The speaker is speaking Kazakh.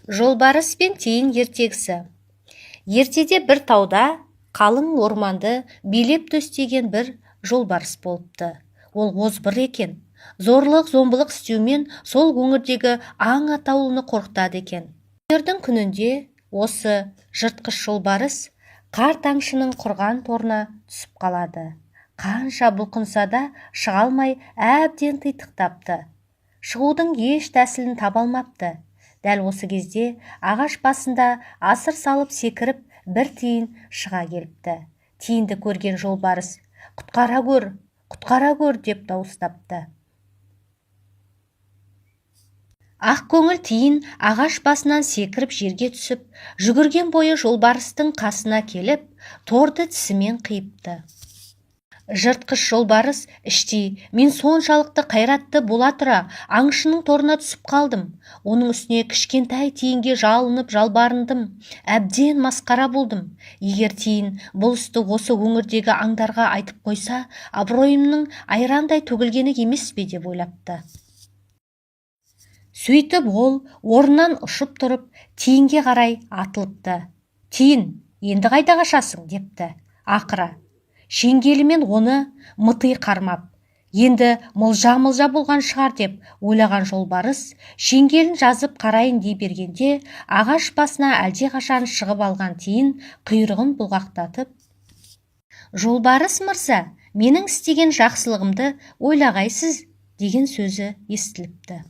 Жолбарыс пен тиін ертегісі. Ертеде бір тауда қалың орманды билеп төстеген бір жолбарыс болыпты. Ол озбыр екен. Зорлық-зомбылық істеумен сол өңірдегі аң атаулыны қорқытады екен. Күндердің күнінде осы жыртқыш жолбарыс қарт аңшының құрған торына түсіп қалады. Қанша бұлқынса да шыға алмай әбден титықтапты. Шығудың еш тәсілін таба алмапты. Дәл осы кезде ағаш басында асыр салып секіріп бір тиін шыға келіпті. Тиінді көрген жолбарыс: "Құтқара гөр, құтқара гөр!" – деп дауыстапты. Ақкөңіл тиін ағаш басынан секіріп жерге түсіп, жүгірген бойы жолбарыстың қасына келіп, торды тісімен қиыпты. Жыртқыш жолбарыс іштей: "Мен соншалықты қайратты бола тұра аңшының торына түсіп қалдым. Оның үстіне кішкентай тиінге жалынып жалбарындым. Әбден масқара болдым. Егер тиін бұл істі осы өңірдегі аңдарға айтып қойса, абыройымның айрандай төгілгені емес пе?" – деп ойлапты. Сөйтіп ол орнынан ұшып тұрып, тиінге қарай атылыпты. "Тиін, енді қайда қашасың?" – депті. Ақыры шеңгелімен оны мыти қармап, енді мылжа-мылжа болған шығар деп ойлаған жолбарыс шеңгелін жазып қарайын дей бергенде, ағаш басына әлдеқашан шығып алған тиін құйрығын бұлғақтатып: "Жолбарыс мырза, менің істеген жақсылығымды ойлағайсыз", – деген сөзі естіліпті.